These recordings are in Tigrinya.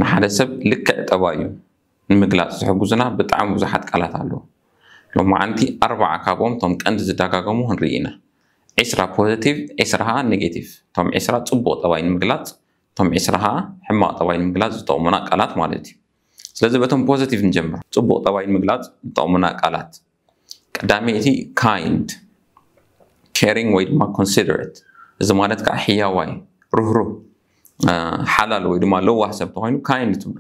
ንሓደ ሰብ ልክዕ ጠባዩ ንምግላፅ ዝሕግዙና ብጣዕሚ ብዙሓት ቃላት ኣለዉ። ሎማዓንቲ ኣርባዓ ካብኦም እቶም ቀንዲ ዝደጋገሙ ክንርኢ ኢና። ዒስራ ፖዘቲቭ፣ ዒስራ ከዓ ኔጌቲቭ። እቶም ዒስራ ፅቡቕ ጠባይ ንምግላፅ፣ እቶም ዒስራ ከዓ ሕማቕ ጠባይ ንምግላፅ ዝጠቕሙና ቃላት ማለት እዩ። ስለዚ በቶም ፖዘቲቭ ንጀምር። ፅቡቕ ጠባይ ንምግላፅ ዝጠቕሙና ቃላት ቀዳመይቲ kind፣ caring ወይ ድማ considerate። እዚ ማለት ከዓ ሕያዋይ፣ ርህሩህ፣ ሓላል ወይ ድማ ለዋህ ሰብ ተኮይኑ kind ትብሎ።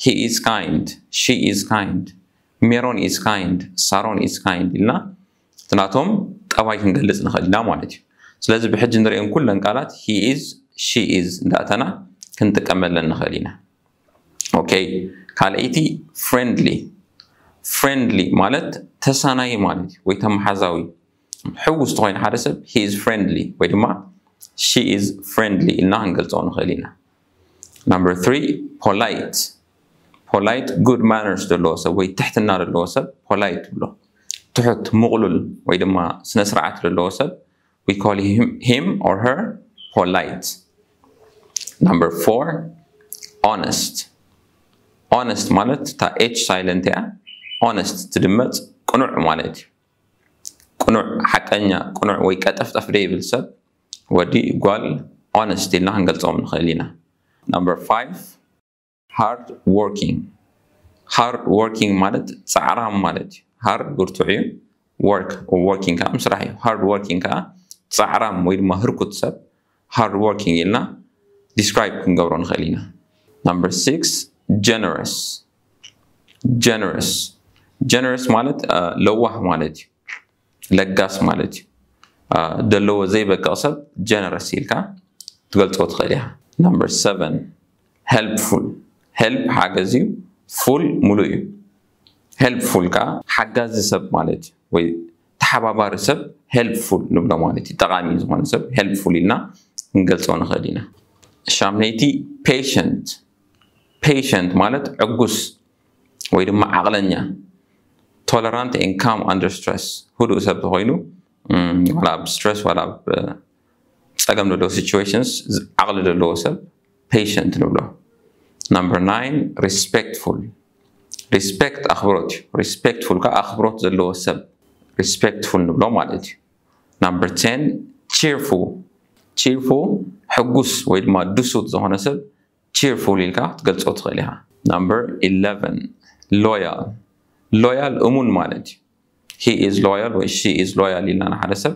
He is kind፣ she is kind፣ ሜሮን is kind፣ ሳሮን is kind ኢልና እቲ ናቶም ጠባይ ክንገልፅ ንኽእል ኢና ማለት እዩ። ስለዚ ብሕጂ ንሪኦም ኩለን ቃላት he is፣ she is እንዳእተና ክንጥቀመለን ንኽእል ኢና። ኦኬ፣ ካልኣይቲ friendly። Friendly ማለት ተሳናይ ማለት እዩ ወይ ተመሓዛዊ። ሕውስ ተኮይኑ ሓደ ሰብ he is friendly ወይ ድማ she is friendly ኢልና ክንገልፆ ንኽእል ኢና። Number three polite። Polite good manners ዘለዎ ሰብ ወይ ትሕትና ዘለዎ ሰብ polite ትብሎ። ትሑት፣ ምቕሉል ወይ ድማ ስነ ስርዓት ዘለዎ ሰብ we call him or her polite። Number four honest። Honest ማለት እታ ኤች ሳይለንት እያ። Honest ትድመፅ ቅኑዕ ማለት እዩ። ቅኑዕ፣ ሓቀኛ፣ ቅኑዕ ወይ ቀጠፍጠፍ ዘይብል ሰብ፣ ወዲ፣ ጓል፣ honest ኢልና ክንገልፆም ንኽእል ኢና። Number five hard working። Hard working ማለት ፃዕራም ማለት እዩ። Hard ብርቱዕ እዩ። Work፣ working ከዓ ምስራሕ እዩ። Hard working ከዓ ፃዕራም ወይ ድማ ህርኩት ሰብ hard working ኢልና describe ክንገብሮ ንኽእል ኢና። Number six generous። Generous፣ generous ማለት ለዋህ ማለት እዩ። ለጋስ ማለት እዩ። ደለዎ ዘይበቅቕ ሰብ generous ኢልካ ትገልፆ ትኽእል ኢኻ። Number seven helpful። Help ሓገዝ እዩ። Full ሙሉእ እዩ። Helpful ከዓ ሓጋዚ ሰብ ማለት እዩ ወይ ተሓባባሪ ሰብ helpful ንብሎ ማለት እዩ። ጠቓሚ ዝኾነ ሰብ helpful ኢልና ክንገልፆ ንኽእል ኢና። ሻምነይቲ patient። Patient ማለት ዕጉስ ወይ ድማ ዓቕለኛ። Tolerant and calm under stress። ህዱእ ሰብ ተኮይኑ ዋላ ኣብ stress ዋላ ኣብ ፀገም ዘለዎ situations ዓቕሊ ዘለዎ ሰብ patient ንብሎ። Number nine respectful። Respect ኣኽብሮት እዩ። Respectful ከዓ ኣኽብሮት ዘለዎ ሰብ respectful ንብሎ ማለት እዩ። Number ten cheerful። Cheerful ሕጉስ ወይ ድማ ድሱት ዝኾነ ሰብ cheerful ኢልካ ክትገልፆ ትኽእል ኢኻ። Number eleven loyal። Loyal እሙን ማለት እዩ። He is loyal ወይ she is loyal ኢልና ንሓደ ሰብ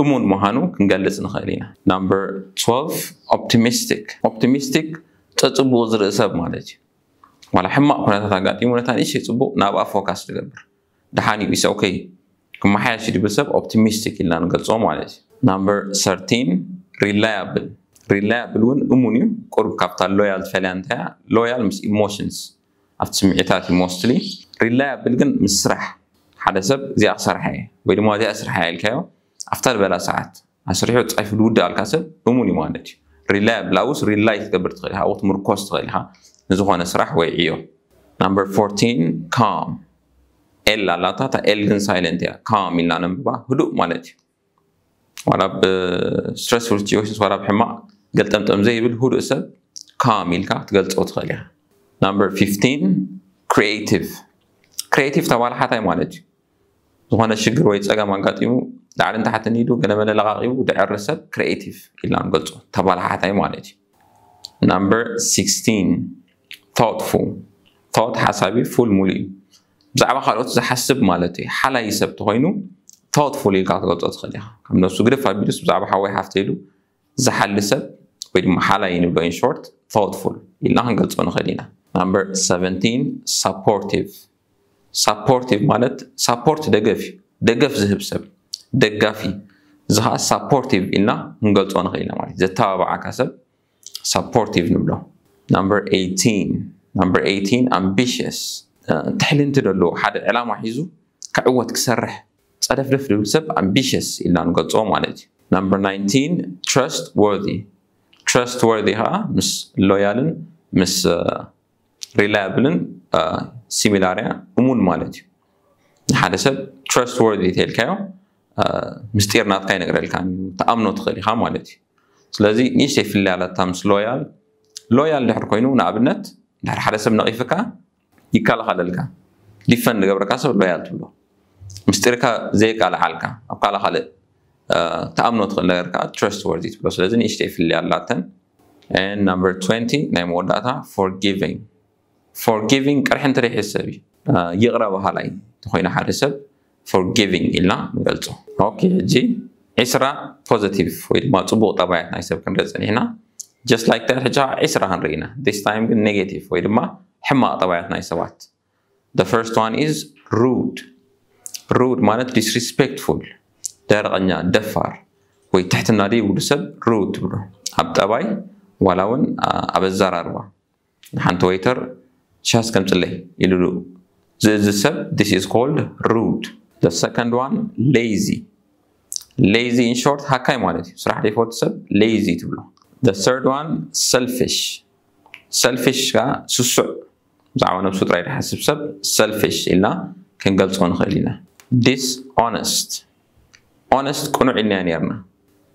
እሙን ምዃኑ ክንገልፅ ንኽእል ኢና። Number twelve optimistic። Optimistic ፀፅቡቕ ዝርኢ ሰብ ማለት እዩ። ዋላ ሕማቕ ኩነታት ኣጋጢሙ ነታ ንእሽተይ ፅቡቕ ናብኣ focus ዝገብር፣ ደሓን እዩ፣ it's okay፣ ክመሓየሽ ድብል ሰብ optimistic ኢልና ንገልፆ ማለት እዩ። Number thirteen reliable። Reliable እውን እሙን እዩ። ቁሩብ ካብታ loyal ትፈልያ እንታይ እያ? Loyal ምስ emotions ኣብቲ ስምዒታት እዩ mostly። Reliable ግን ምስ ስራሕ፣ ሓደ ሰብ እዚኣ ክሰርሓ እየ ወይ ድማ እዚኣ ስርሓ እየ ኢልካዮ ኣብታ ዝበላ ሰዓት ኣስሪሑ ፃይፉ ዝውድኣልካ ሰብ እሙን እዩ ማለት እዩ። Reliable ኣብኡስ rely ክትገብር ትኽእል ኢኻ፣ ኣብኡ ክትምርኮስ ትኽእል ኢኻ ንዝኾነ ስራሕ ወይ ዕዮ። Number fourteen calm። L ኣላታ፣ እታ L ግን silent እያ። Calm ኢልና ነንብባ፣ ህዱእ ማለት እዩ። ዋላ ኣብ stressful situations ዋላ ኣብ ሕማቕ ገልጠምጠም ዘይብል ህዱእ ሰብ calm ኢልካ ክትገልፆ ትኽእል ኢኻ። Number fifteen creative። Creative ተባላሓታይ ማለት እዩ። ዝኾነ ሽግር ወይ ፀገም ኣጋጢሙ ላዕልን ታሕትን ኢሉ ገለመለ ለቓቒቡ ድዕሪ ሰብ creative ኢልና ንገልፆ፣ ተባላሓታይ ማለት እዩ። Number sixteen thoughtful። Thought ሓሳቢ፣ full ሙሉእ እዩ። ብዛዕባ ካልኦት ዝሓስብ ማለት እዩ። ሓላይ ሰብ ተኾይኑ thoughtful ኢልካ ክትገልፆ ትኽእል ኢኻ። ከም ነብሱ ግድፍ ኣቢሉስ ብዛዕባ ሓወይ ሓፍተይ ኢሉ ዝሓሊ ሰብ ወይ ድማ ሓላይ ንብሎ in short thoughtful ኢልና ክንገልፆ ንኽእል ኢና። Number seventeen supportive። Supportive ማለት support ደገፍ እዩ። ደገፍ ዝህብ ሰብ፣ ደጋፊ። እዚ ከዓ supportive ኢልና ክንገልፆ ንኽእል ኢና ማለት እዩ። ዘተባብዓካ ሰብ supportive ንብሎ። Number eighteen። Number eighteen ambitious። ትሕልንቲ ዘለዎ፣ ሓደ ዕላማ ሒዙ ክዕወት ክሰርሕ ፀደፍደፍ ዝብል ሰብ ambitious ኢልና ንገልፆ ማለት እዩ። Number nineteen trustworthy። Trustworthy ከዓ ምስ loyal ን ምስ reliable ን similar እያ፣ እሙን ማለት እዩ። ንሓደ ሰብ trustworthy ተልካዮ ምስጢር ናትካ ይነግረልካ እዩ፣ ተኣምኖ ትኽእል ኢኻ ማለት እዩ። ስለዚ ንእሽተይ ፍልይ ኣላታ ምስ loyal። Loyal ድሕር ኮይኑ ንኣብነት እንድሕር ሓደ ሰብ ነቒፍካ ይከላኸለልካ። ዲፈንድ ዝገብረካ ሰብ ሎያል ትብሎ። ምስጢርካ ዘየቃልዓልካ፣ ኣብ ካልእ ካልእ ተኣምኖ ትኽእል ነገር ከዓ ትረስት ወርዚ ትብሎ። ስለዚ ንእሽተይ ፍልልይ ኣላተን። And number twenty ናይ መወዳእታ፣ ፎርጊቪንግ። ፎርጊቪንግ ቅርሒ እንተደይ ሰብ እዩ። ይቕረ በሃላይ እንተኮይኑ ሓደ ሰብ ፎርጊቪንግ ኢልና ንገልጾ። ኦኬ፣ ሕጂ ዒስራ ፖዚቲቭ ወይ ድማ ጽቡቕ ጠባያት ናይ ሰብ ክንርኢ ጸኒሕና። Just like that ሕጂ ዒስራ ክንርኢ ኢና። This time ግን ኔጌቲቭ ወይ ድማ ሕማቕ ጠባያት ናይ ሰባት። The first one is rude. Rude ማለት ዲስሪስፔክትፉል፣ ደረቐኛ፣ ደፋር ወይ ትሕትና ዘይብሉ ሰብ ሩድ ትብሎ። ኣብ ጠባይ ዋላ እውን ኣብ ኣዘራርባ፣ ንሓንቲ ዌይተር ሻስ ከምፅለይ ኢሉ ዝእዝዝ ሰብ this is called rude. The second one, lazy. Lazy in short ሃካይ ማለት እዩ። ስራሕ ዘይፈቱ ሰብ ሌዚ ትብሎ። The third one, ሰልፊሽ። ሰልፊሽ ከዓ ስሱዕ፣ ብዛዕባ ነብሱ ጥራይ ዝሓስብ ሰብ ሰልፊሽ ኢልና ክንገልጾ ንኽእል ኢና። ዲስኦነስት። ኦነስት ቅኑዕ ኢልናዮ ነርና።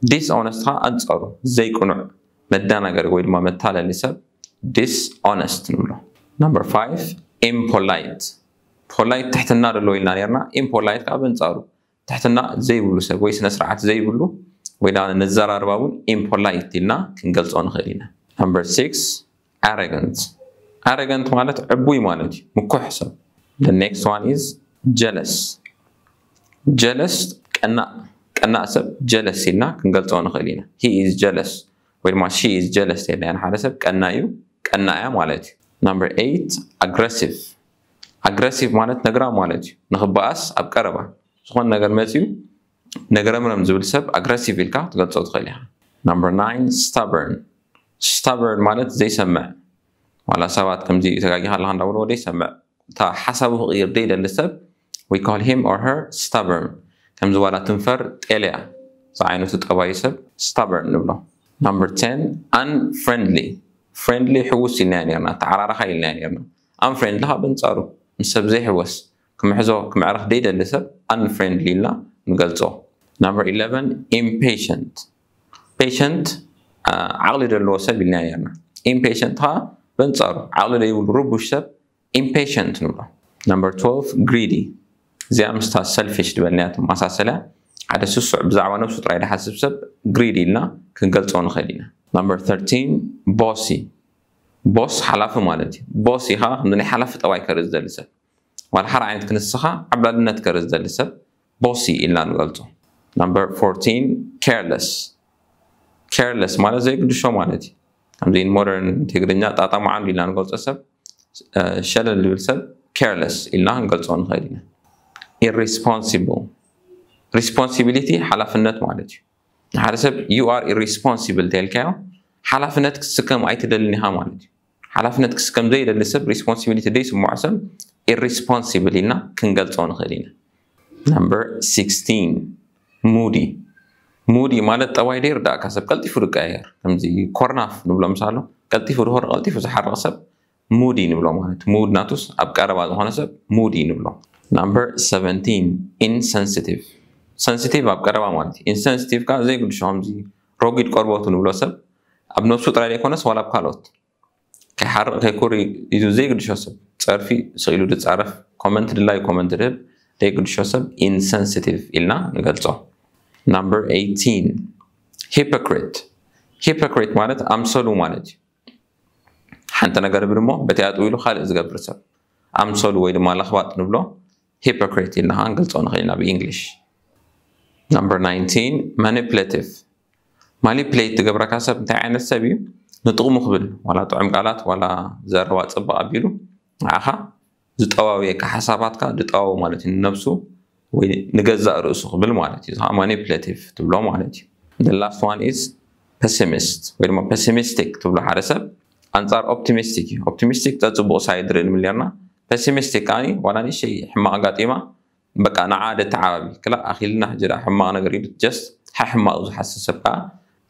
ዲስኦነስት ከዓ ኣንጻሩ ዘይቅኑዕ፣ መደናገሪ ወይ ድማ መታለሊ ሰብ ዲስኦነስት ንብሎ። Number five, ኢምፖላይት። ፖላይት ትሕትና ደሎ ኢልና ነርና። ኢምፖላይት ከዓ በንጻሩ ትሕትና ዘይብሉ ሰብ ወይ ስነ ስርዓት ዘይብሉ ወይ ድማ ነዘራርባ እውን ኢምፖላይት ኢልና ክንገልጾ ንኽእል ኢና። Number six, ኣረገንት። ኣረገንት ማለት ዕቡይ ማለት እዩ፣ ምኩሕ ሰብ። The next one is jealous. ጀለስ ቀናእ፣ ቀናእ ሰብ ጀለስ ኢልና ክንገልጾ ንኽእል ኢና። He is jealous ወይ ድማ she is jealous ተይልና፣ ሓደ ሰብ ቀናእ እዩ፣ ቀናእያ ማለት እዩ። Number eight, ኣግረሲቭ። ኣግረሲቭ ማለት ነግራም ማለት እዩ፣ ንኽበኣስ ኣብ ቀረባ ዝኾነ ነገር መፅዩ ነግረምረም ዝብል ሰብ ኣግረሲቭ ኢልካ ትገልጾ ትኽእል ኢኻ። Number nine, stubborn. Stubborn ማለት ዘይሰምዕ፣ ዋላ ሰባት ከምዚ ተጋጊኻ ኣለኻ እንዳበልዎ ዘይሰምዕ፣ እታ ሓሳቡ ክቕይር ዘይደሊ ሰብ we call him or her stubborn። ከምዚ ዋላ ትንፈር ጤልያ ዝዓይነቱ ጠባዩ ሰብ stubborn ንብሎ። Number ten, unfriendly. ፍሬንድሊ ሕውስ ኢልናዮ ነርና፣ ተዓራራኻ ኢልናዮ ነርና። Unfriendly ከዓ በንጻሩ ምስ ሰብ ዘይሕወስ፣ ክምሕዞ ክምዕረኽ ዘይደሊ ሰብ unfriendly ኢልና ንገልጾ። Number eleven, impatient. Patient ዓቕሊ ዘለዎ ሰብ ኢልና ነርና። Impatient ከዓ በንጻሩ ዓቕሊ ዘይብሉ ርቡሽ ሰብ impatient ንብሎ። Number twelve, greedy. እዚኣ ምስታ ሰልፊሽ ዝበልናያ ትመሳሰል እያ። ሓደ ስሱዕ ብዛዕባ ነብሱ ጥራይ ዝሓስብ ሰብ ግሪዲ ኢልና ክንገልጾ ንኽእል ኢና። Number thirteen, bossy. ቦስ ሓላፊ ማለት እዩ። ቦሲ ከዓ ከምዚ ናይ ሓላፊ ጠባይ ከርኢ ዝደሊ ሰብ፣ ዋላ ሓደ ዓይነት ክንስኻ ዓብላልነት ከርኢ ዝደሊ ሰብ ቦሲ ኢልና ንገልጾ። Number fourteen, careless. Careless ማለት ዘይግድሾ ማለት እዩ። ከምዚ ሞደርን ትግርኛ ጣጣ መዓንዱ ኢልና ንገልጾ ሰብ፣ ሸለል ዝብል ሰብ careless ኢልና ክንገልጾ ንኽእል ኢና። Irresponsible. ሪስፖንሲቢሊቲ ሓላፍነት ማለት እዩ። ንሓደ ሰብ you are irresponsible ተልካዮ ሓላፍነት ክትስከም ኣይትደልን ኢኻ ማለት እዩ። ሓላፍነት ክስከም ዘይደሊ ሰብ፣ ሪስፖንሲቢሊቲ ዘይስምዖ ሰብ ኢሪስፖንሲብል ኢልና ክንገልጾ ንኽእል ኢና። Number sixteen, moody. Moody ማለት ጠባይ ዘይርዳእካ ሰብ፣ ቀልጢፉ ዝቀያየር፣ ከምዚ ኮርናፍ ንብሎ ምሳሉ፣ ቀልጢፉ ድሆር፣ ቀልጢፉ ዝሓርቕ ሰብ ሙዲ ንብሎ ማለት፣ ሙድ ናቱስ ኣብ ቀረባ ዝኾነ ሰብ ሙዲ ንብሎ። Number seventeen, insensitive. ሰንሲቲቭ ኣብ ቀረባ ማለት እዩ። ኢንሰንሲቲቭ ከዓ ዘይግድሾ፣ ከምዚ ረጒድ ቆርበቱ ንብሎ ሰብ፣ ኣብ ነብሱ ጥራይ ዘይኮነስ ዋላ ኣብ ካልኦት ከይሓርቕ ከይኩሪ ኢሉ ዘይግድሾ ሰብ፣ ጸርፊ ስቕ ኢሉ ዝጻረፍ፣ ኮመንት ድላዩ ኮመንት ድህብ ዘይግድሾ ሰብ ኢንሰንሲቲቭ ኢልና ንገልጾ። Number eighteen, hypocrite. ሂፖክሪት ማለት ኣምሰሉ ማለት እዩ። ሓንቲ ነገር ይብል እሞ በቲኣ ጥው ኢሉ ካልእ ዝገብር ሰብ ኣምሰሉ ወይ ድማ ለኽባጥ ንብሎ ሂፖክሪት ኢልና ከዓ ንገልጾ ንኽእል ኢና ብእንግሊሽ። Number nineteen, manipulative. ማኒፕሌት ዝገብረካ ሰብ እንታይ ዓይነት ሰብ እዩ? ንጥቕሙ ክብል ዋላ ጥዑም ቃላት ዋላ ዘረባ ጽብቕ ኣቢሉ ንዓኻ ዝጠዋውየካ፣ ሓሳባትካ ዝጠዋው ማለት እዩ፣ ንነብሱ ወይ ንገዛእ ርእሱ ክብል ማለት እዩ። እዚ ከዓ ማኒፕሌቲቭ ትብሎ ማለት እዩ። The last one is pessimist ወይ ድማ ፔሲሚስቲክ ትብሎ ሓደ ሰብ ኣንጻር ኦፕቲሚስቲክ እዩ። ኦፕቲሚስቲክ ጸጽቡቕ ሳይድ ርኢ ንብል ኔርና። ፔሲሚስቲክ ከኣ ዋላ ንእሽተይ ሕማቕ ኣጋጢማ በቃ ንዓ ደተዓባቢ ክላ ኣኺልና ሕጂ ደኣ ሕማቕ ነገር ኢሉ ጀስት ሓሕማቕ ዝሓስብ ሰብ ከኣ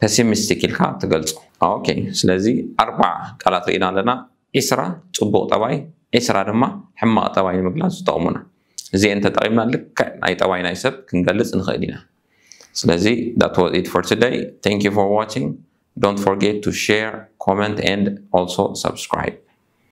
ፔሲሚስቲክ ኢልካ ትገልጾ። ኦኬ፣ ስለዚ ኣርባዓ ቃላት ርኢና ኣለና። ዒስራ ጽቡቕ ጠባይ፣ ዒስራ ድማ ሕማቕ ጠባይ ንምግላጽ ዝጠቕሙና። እዚአን ተጠቒምና ልክዕ ናይ ጠባይ ናይ ሰብ ክንገልጽ ንኽእል ኢና። ስለዚ that was it for today. Thank you for watching. Don't forget to share, comment and also subscribe.